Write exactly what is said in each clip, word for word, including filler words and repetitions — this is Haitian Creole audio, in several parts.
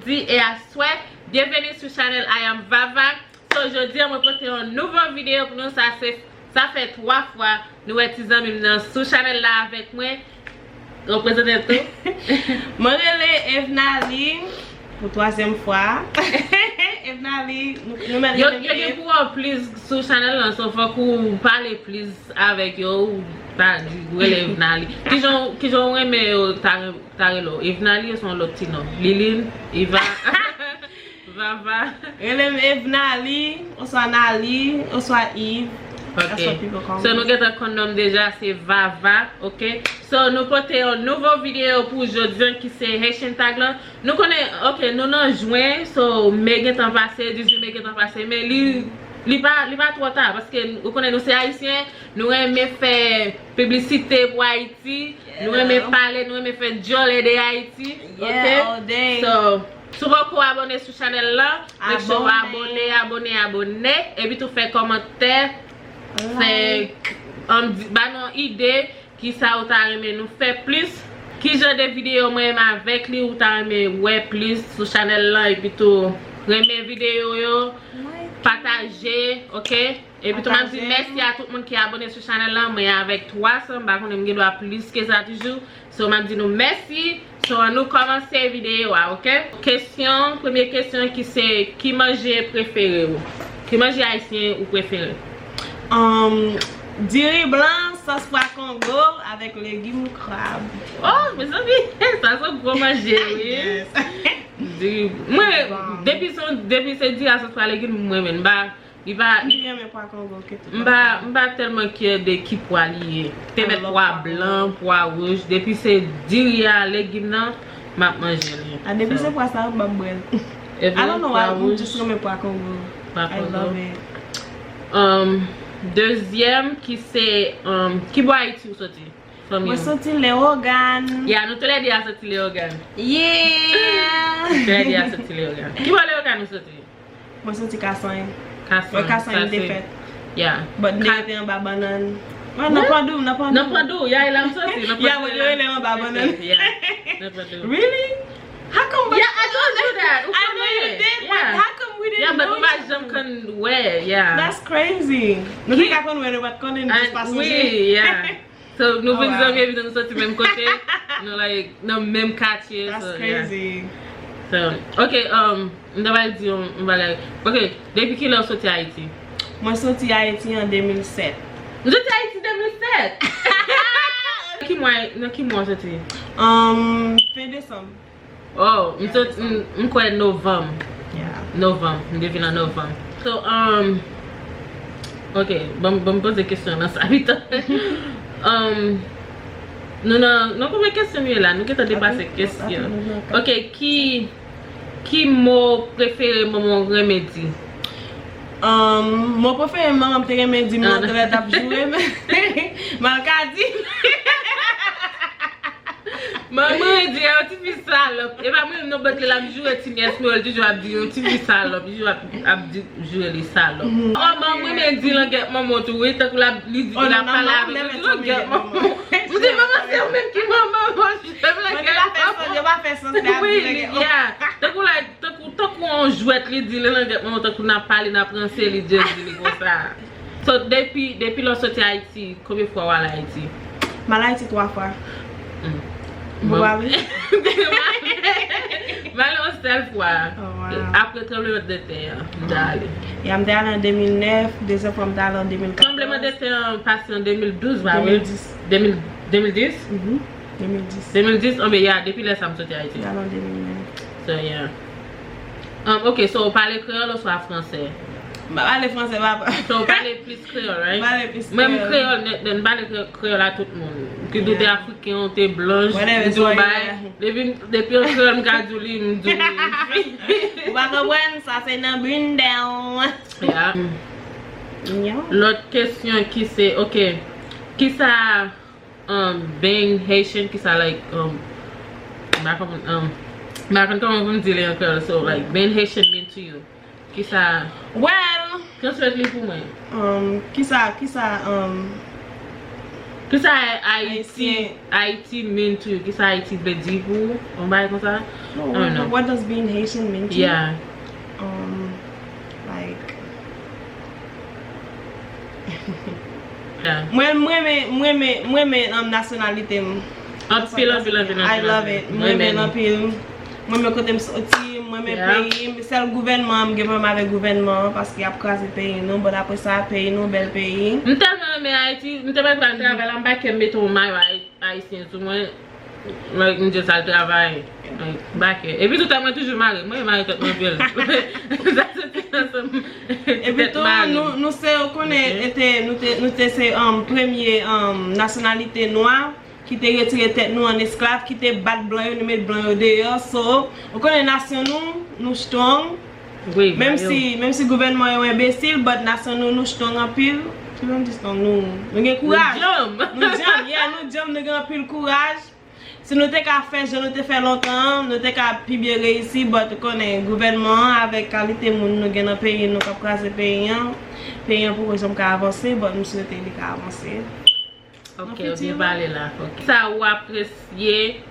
Di e aswè, byenveni sou chanèl I Am Vava. So, jodi a mwen pote yon nouvo videyo pou nou. Sa se, sa fè twa fwa nou wè ti zanmi m nan sou chanèl la avèk mwen. Reprezante tou. Mwen rele Evnalie pou twazyèm fwa. Evnalie, nou, nou mèt Yo, rele m yo gen Ev. Pou wè w plis sou chanèl lan, so fòk ou pale plis avèk yo, ou pa di, ou rele Evnalie. Kijan, kijan w renmen yo ta, ta rele w? Evnalie, se yon lòt ti non. Liline, Eva, Vava. Rele m Evnalie, oswa Nalie, oswa Eve. That's Ok. What people call So, me. Nou gentan konn non m deja, se Vava, ok? So, nou pote yon nouvo videyo pou jodi an ki se Haitian Tag lan. Nou konnen, ok, nou nan jwen, so, me gentan pase, dizuit me gentan pase, men li, li pa, li pa twò ta, paske ou konnen nou se Ayisyen, nou renmen fè piblisite pou Ayiti, nou renmen Yeah. pale, nou renmen fè djòlè de Ayiti, Yeah, ok? All day. So, si w poko abòne sou chanèl lan, make sure w Abòne. Abòne, abòne, abòne, epi tou fè kòmantè, fè, Like. um, di, ba nou ide, kisa ou ta renmen nou fè plis, ki jan de videyo mwen menm avèk li ou ta renmen wè plis sou chanèl lan, epi tou renmen videyo yo, Like. Pataje, ok? Epi tou, m ap di Pataje. Mèsi a tout moun ki abòne sou chanèl lan. Mwen avèk twa san, m pa konnen m gen dwa plis ke sa toujou. So, m ap di nou mèsi. So, ann nou kòmanse videyo a, ok? Kesyon, premye kesyon ki se, ki manje prefere ou? Ki manje ayisyen ou prefere? Um, diri blan, sòs pwa kongo avèk legim krab. Oh, mezanmi, sa se gwo manje, wi. Yes. Diri, mwen, Bon. Depi se, depi se diri a sòs pwa legim, mwen menm, m pa, li pa, Li renmen pwa kongo ke tout m pa, pwa. M pa tèlman kyè de ki pwa li ye. Te I mèt love pwa pwa blan, kongo. Pwa wouj. Depi se diri a, legim nan, m ap manje li. A, depi So. Se pwa sa yo, m ap bwè l. Epi I don't know pwa why, m wouj, just renmen pwa kongo. Pwa I kongo. Love it. Um, dezyèm, ki se, um, ki bò Ayiti ou soti? Fanmi Mwen ou? Soti Leyogàn. Ya, nou toulède a soti Leyogàn. Yeah! Nou toulède a soti Leyogàn. Ki bò Leyogàn ou soti? Mwen soti Kasany. Kasany, Mwen Kasany sa se defèt. Yeah. But m te Ka- rete anba bannann. Mwen nan Pandou, nan Pandou. Nan Pandou, ya, e la m soti, nan Pandou. Ya, mwen yo rele anba bannann. Yeah, nan Pandou. Really? How come Yeah, I told you that. Ou I know you konnen. Did, but Yeah. How come we didn't Yeah, but know nou pa each janm other? Konn wè, yeah. That's crazy. Nou te Ki- ka konn wè, nou pa t konnen, nou Ah, just pa sonje. Wi, yeah. So, nou vin Oh, wow. Zanmi epi tou nou soti menm kote, nou, like, nan menm katye, That's so, yeah. Crazy. So, ok, um, m ta pral di yon, yon bagay. Ok, depi kilè ou soti Ayiti? Mwen soti Ayiti an de mil sèt. Ou soti Ayiti de mil sèt? Ki mwa, nan ki mwa ou soti? Um, fen desanm. Oh, m sot, m, m kwè novanm. Yeah. Novanm, m te vin an novanm. So, um, ok, ban m, ban m poze kesyon nan sa pito. Um, nou nan, nan konbyen kesyon nou ye la? Nou gentan depase kesyon. Ok, ki, ki mo prefere manman w renmen di? Um, mo prefere manman m te renmen di m nan Ah, non. Lè l t ap joure m. Malkadi. Manman di yon ti fi salòp. E pa mwen menm non, but lè l ap joure ti nès mwen, l toujou ap di yon ti fi salòp. Li toujou ap, ap di, joure li salòp. Oh, manman mwen di langèt manman tou, wi, tankou l ap, li di, Oh, l non, ap non, pale non, avè l, li di langèt manman. M di, manman, se ou menm ki manman, manman, joure m Mwen, li pa fè sans, li pa fè sans, li ap Wi, di li, langèt manman. Yeah. Tankou la, tankou, tankou yon jwèt, li di li langèt manman, tankou n ap pale, n ap ranse, li just di li konsa. So, depi, depi lè w soti Ayiti, konbyen fwa w al Ayiti? M al Ayiti twa fwa. Mm. Bon, Bon. Pale. M al yon sèl fwa. Oh, wow. Apre tranblemanntè a, m te ale. Ya, m te ale an de mil nèf, dezyèm fwa m te ale an de mil katòz. Tranblemanntè an pase an de mil douz, pa vre? De mil dis. De mil, de mil dis? Mhm. De mil dis. De mil dis, anben, ya, depi lè sa m soti Ayiti. M te ale an de mil nèf. So, yeah. Um, ok, so ou pale kreyòl oswa fransè? M pa pale fransè, papa. So ou pale plis kreyòl, right? M pale plis Mwen, m kreyòl. Kreyòl nèt, nèt, m pale kre-, kreyòl a tout moun. Ki doute Yeah. Afriken, ou te blanch, Whatever, m di w so, bay. Yeah. Depi, depi an kreyòl, m ka di w li, m di w li. Ou pa konprann, sa se nan bindèl. Yeah. Yeah. Lòt kesyon ki se, ok, kisa Um, being Haitian, kisa, like, um, m pa konn, um, m pa konn kòman pou m di li an kreyòl, so, like, being Haitian mean to you? Kisa? Well, Translate li pou mwen. Um, kisa, kisa, um, Kisa Haiti, Haiti mean to you? Kisa Haiti vle di pou ou? Yon bagay konsa? I don't know. What does being Haitian mean to you? Yeah. Um, like, mwen, mwen renmen, mwen renmen, mwen renmen, um, nasyonalite m. Anpil, anpil, anpil, anpil. I love it. Mwen renmen l anpil. Mwen renmen kote m soti, mwen renmen peyi m. Sèl gouvènman an, m gen pwoblèm avèk gouvènman an, paske y ap kraze peyi nou, but apre sa, peyi nou, bèl peyi. M tèlman renmen Ayiti, m te mèt pral travay la, m pa kè m mete yon mayo ayi-, ayisyen sou mwen, like, m just al travay. Like, m pa kè. Epi tou, tèt mwen toujou mare, mwen mare tèt mwen anpil. Sa soti ansanm. Epi tou, nou, nou se, ou konnen, nou te, nou te se, um, premye, um, nasyonalite nwa ki te retire tèt nou an esklav, ki te bat blan yo, nou met blan yo deyò. So, ou konnen nasyon nou, nou strong. Menm si, menm si gouvènman yo enbesil, but nasyon nou, nou strong anpil. Ki jan m di strong? Nou, nou gen kouraj. Nou djanm, yeah, nou djanm, nou gen anpil kouraj. Si nou te ka fè jan nou te fè lontan an, nou te ka pi byen reyisi, but ou konnen gouvènman an avèk kalite moun nou gen nan peyi nou k ap kraze peyi an, peyi an poko janm ka avanse, but m swete li ka avanse. Ok, ou byen pale la. Ok. Sa ou apresye,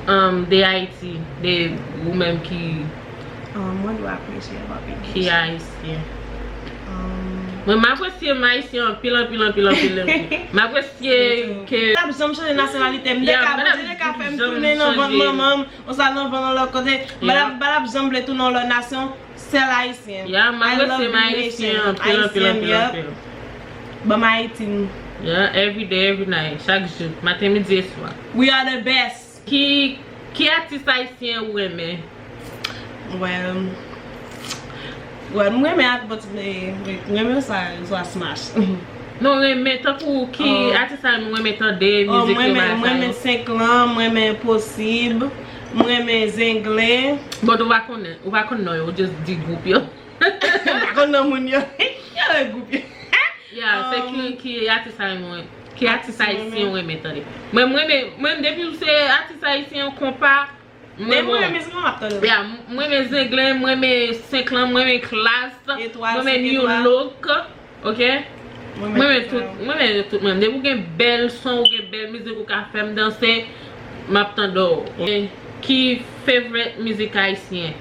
um, de Ayiti, de ou menm ki, um, mwen dwe apresye anpil ki ayisyen. Um, mwen, m apresye m ayisyen anpil, anpil, anpil, anpil, anpil. M apresye ke m pa t ap janm chanje nasyonalite m. M te ka, Bondye te ka fè m tounen nan vant manman m, oswa nan vant nan lòt kote. M pa t ap, m pa t ap janm vle tounen yon lòt nasyon. Sèl ayisyen. Yeah, m apresye m ayisyen anpil, anpil, anpil, anpil. Ban m Ayiti m. Yeah, every day, every night. Chak jou. Maten, midi e swa. We are the best. Ki, ki atis ayisyen ou renmen? Well, well, m renmen ak, but, eh, m renmen sa, sa Smash. Non, renmen, tankou ki atis sa nou renmen tande, mizik yo, bagay sa yo? M renmen Senklan, m renmen Posib, m renmen Zenglen. But ou pa konnen, ou pa konn non yo, ou just di gwoup yo. M pa konn non moun yo. Yo, e gwoup yo. Yeah, se ki, ki atis sa mwen, ki atis ayisyen ou renmen tande? Mwen, mwen, mwen, mwen, depi ou se atis ayisyen, konpa, mwen, mwen renmen Zenglen, m ap tande. Yeah, m-, mwen renmen Zenglen, mwen renmen Senklan, mwen renmen Klass, mwen renmen New Look, ok? Mwen renmen tout, mwen renmen tout, mwen. Depi ou gen bèl son, ou gen bèl mizik, ou ka fè m danse, m ap tande w. Ok? Ki favorite mizik ayisyen?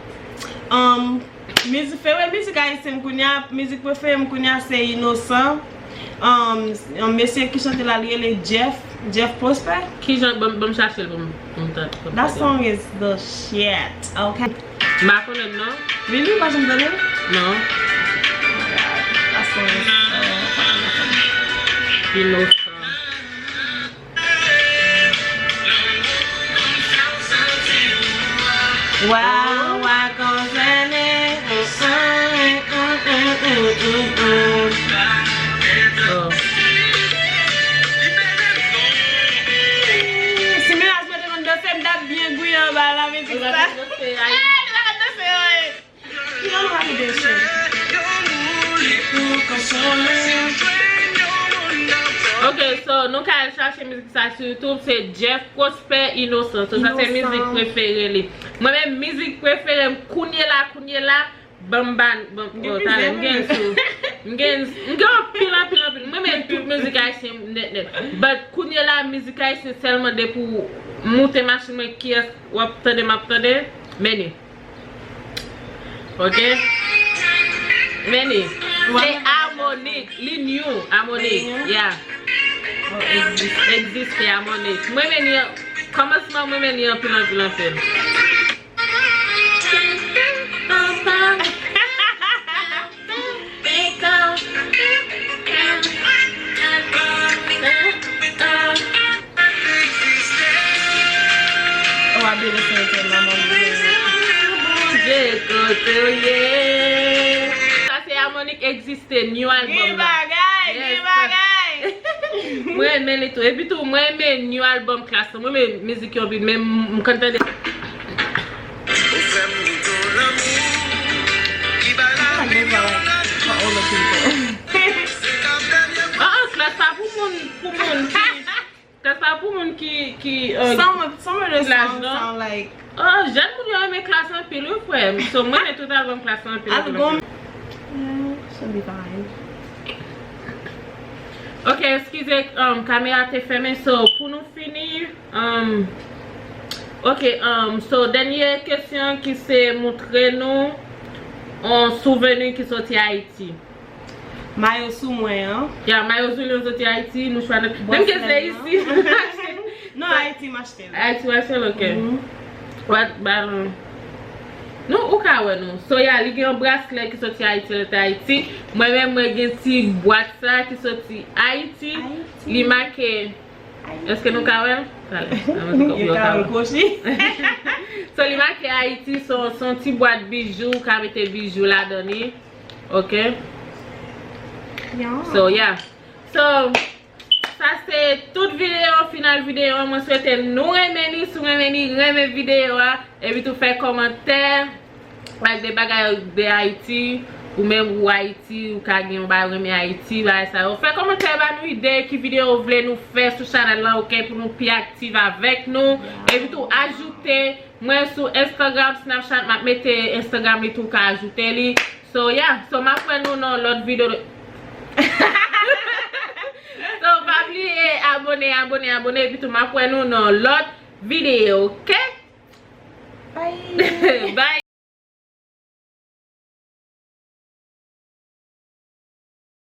Um, mizik, favorite mizik ayisyen m kounye a, mizik prefere m kounye a se Inosan. Um, yon mesye ki chante la, li rele Jeff, Jeff Prosper. Ki jan, ban m, ban m chache l pou m, pou m tande, pou m tande. That song is the shit, ok? M pa konnen l non. Really? Ou pa janm tande l? Non. That song is so fucking awesome. Inosan. Wa, wa konsène. Oh. Si menaj mwen te konn danse, m t ap byen gouye anba la mizik sa. Li pa konn danse, wi. Ok, so, nou ka al chache mizik sa sou YouTube, se Jeff Prosper Inosan. So, sa se mizik prefere li. Mwen menm, mizik prefere m kounye la, kounye la, ban m ban, ban m, oh, talè, m gen sou, m gen, m gen anpil, anpil, anpil. Mwen renmen tout mizik ayisyen nèt, nèt. But kounye la, mizik ayisyen sèlman depi w moute machin mwen, kiyès w ap tande, m ap tande, Many. Ok? Many. Se Harmonic. Li new. Harmonic. Yeah. Egziste Harmonic. Mwen renmen li an, kòmansman mwen renmen li anpil, anpil, anpil. Oh, I did the same thing, my mom did. Bondye, kote w ye? Sa se Harmonic Egziste, new album nan. Gen bagay, gen bagay. Mwen renmen li tou. Epi tou, mwen renmen new album Klass lan. Mwen renmen mizik yo anpil, men m, m konn tande. Ou fè m goute yon lanmou ki bay lavi m yon lòt. Ah, ah, Klass pa pou moun, pou moun ki, Klass pa pou moun ki, ki, euh, some of, some of the songs sound like, oh, jèn moun yo renmen Klass anpil, wi, frè m. So, mwen renmen tout album Klass lan anpil, anpil, anpil. Mm, should be fine. Ok, eskize, um, kamera te fèmen, so, pou nou fini, um, ok, um, so, dènye kesyon ki se moutre nou on souveni ki soti Ayiti. Mayo sou mwen an. Ya, mayo sou li soti Ayiti, nou chwa nan. Menm ke se isi. Non, Ayiti m achte l. Ayiti w achte l, ok. Wat balon. Nou, ou ka wè nou. So, ya, li gen yon braslè ki soti Ayiti, l te Ayiti. Mwen menm, mwen gen ti bwat sa ki soti Ayiti. Li make. Èske nou ka wè l? Talè. Yo ka wè l kwochi. So, li make Ayiti, so, se yon ti bwat bijou, ou ka mete bijou ladan li. Ok? So, yeah. So, sa se tout videyo, final videyo. Mwen swete nou renmen li. Si w renmen li, renmen videyo a. Epi tou fè kòmantè. Like de bagay de Ayiti. Ou menm ou Ayiti, ou ka gen yon bagay renmen Ayiti, bagay sa yo. Fè kòmantè ba nou ide ki videyo w vle nou fè sou chanèl lan, ok, pou nou pi aktif avèk nou. Epi tou ajoute mwen sou Instagram, Snapchat, m ap mete Instagram li tou, ou ka ajoute li. So, yeah. So, m ap wè nou nan lòt videyo. So, pa bliye abone, abone, abone. Epi tou, m ap wè nou nan lòt videyo, ok? Bye. Bye.